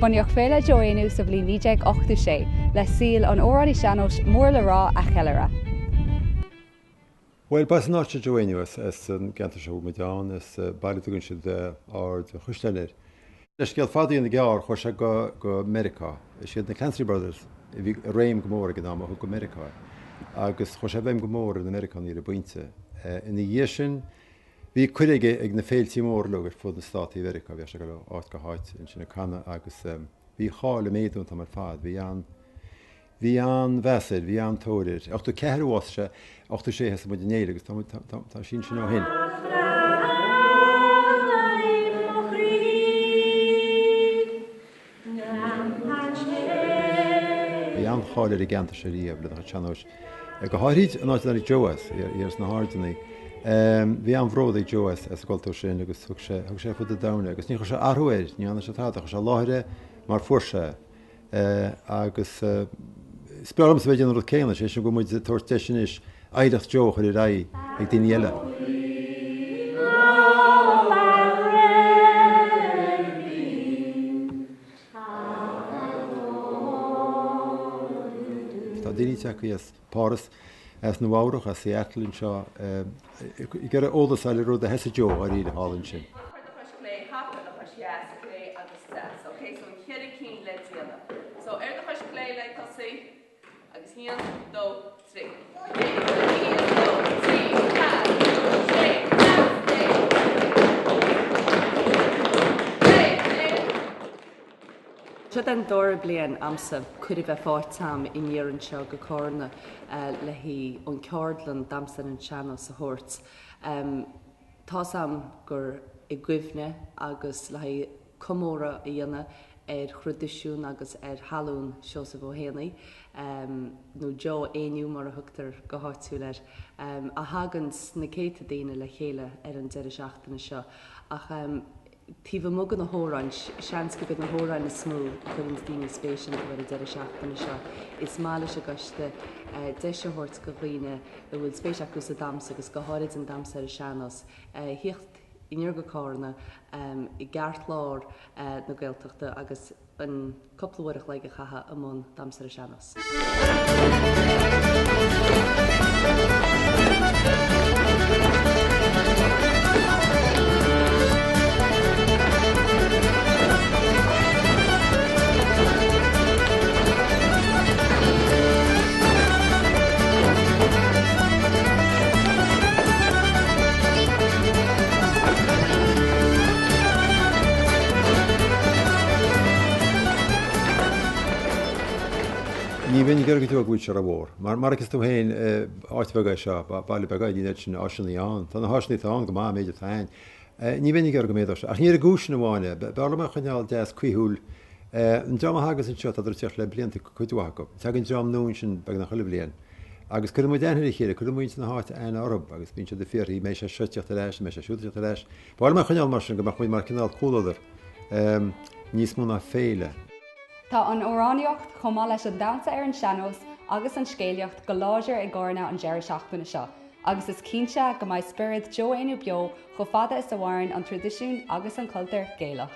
Bunaíodh Féile Joe Éinniú sa bhliain 1986 le saol an amhránaí sean-nóis mór le rá a cheiliúradh. Bhuel, ba as an áit seo Joe Éinniú, as an gceantar seo a bhfuil muid ann, as baile a dtugann siad Ard an Chaisleáin air. Le scéal fada a dhéanamh gearr, chuaigh sé go Meiriceá. Is iad na Clancy Brothers a bhí i réim go mór ag an am a thug go Meiriceá é. Agus chuaigh sé i bhfeidhm go mór ar na Meiriceánaigh ar an bpointe. Ina dhiaidh sin, Bhí cuireadh aige ag na féiltí móra uilig ar fud na Státaí Mheiriceá, bhíodh sé ag dul ó áit go háit ansin ag canadh agus bhí a cháil ag méadú an t-am ar fad, bhí an, bhí an-mheas air, bhí an-tóir air. 84 a bhásaigh sé, 86 a thosaigh muid an fhéile agus tá muid, tá, tá, tá sí ansin ó shin. Bhí an-cháil ar an gceantar seo riamh lena chuid sean-nóis, go háirid an áit a dtáinig Joe as, thiar sna hArdanna. Bhí an-bhród ag Joe as an gcultúr sin agus thug sé thug sé ar fud an domhain é agus níor chuir sé athrú air, ní dhearna sé tada, chuir sé i láthair é mar fuair sé é agus is breá liomsa bheith ag déanamh an rud céanna, sé sin go bhfuil muid ag tabhairt deis anois oidhreacht Joe a chur ar aghaidh ag daoine eile. Tá daoine tagtha as Páras, as Nua Eabhrach, as Seattle anseo ag iarraidh eolas a fháil ar rud a sheasaigh Joe dháiríre thall ansin. Agus haon, dó, trí. Haon, dó, trí, ceathair, cúig, sé, seacht, naoi. Deich, aon. Seo an dara bliain a'msa cuireadh bheith faighte a'm aniar anseo go Cárna le haghaidh an ceardlann damhsa ar an sean-nós a thabhairt. Tá's a'm gur i gcuimhne agus le haghaidh comóradh a dhéanamh ar thraidisiún agus ar thalún Seosamh Ó hÉanaí, nó Joe Éinniú mar a thugtar go háitiúil air, a thaganns na céadta daoine le chéile ar an deireadh seachtaine seo. Ach taobh amuigh de na hamhráin, seans gurb iad na hamhráin is mó a chuireanns daoine spéis iontu ar an deireadh seachtaine seo. Is maith leis an gcoiste deis a thabhairt go dhaoine a bhfuil spéis acu sa damhsa agus go háirid an damhsa ar an sean-nós, thíocht aniar go Cárna i gceartlár na Gaeltachta agus an cúpla uair a chloig a chaitheamh i mbun damhsa ar an sean-nós. Ní bheinn ag iarraidh go deo go bhfuil sé rómhór. Mar mar a fheiceas tú féin, áit bheag é seo, baile beag é, níl an oiread sin áiseanna ann. Tá na háiseanna atá ann go maith, an méid atá ann. Ní bheinn ag iarraidh go méadódh sé. Ach ní ar an gcúis sin amháin é. B'fhearr liom é a choinneáil deas caoithiúil. An dream a thagas anseo, tádar ag tíocht le blianta, cuid mhaith acu. Tagann dream nua ansin beagnach chuile bhliain. Agus cuireann muid aithne ar a chéile, cuireann muintir na háite aithne orthu agus bíonn siad ag fiafraí, mbeidh sé seo ag tíocht ar ais, an mbeidh sé siúd ag tíocht ar ais. Ba mhaith liom é a choinneáil mar sin, go mbeadh muid mar cineál comhluadar, níos mó ná féile. Tá an amhránaíocht, chomh maith leis an damhsa ar an sean-nós agus an scéalaíocht go láidir i gCárna an deireadh seachtaine seo agus is cinnte go mbeidh spiorad Joe Éinniú beo chomh fada is a mhaireann an traidisiún agus an cultúr Gaelach.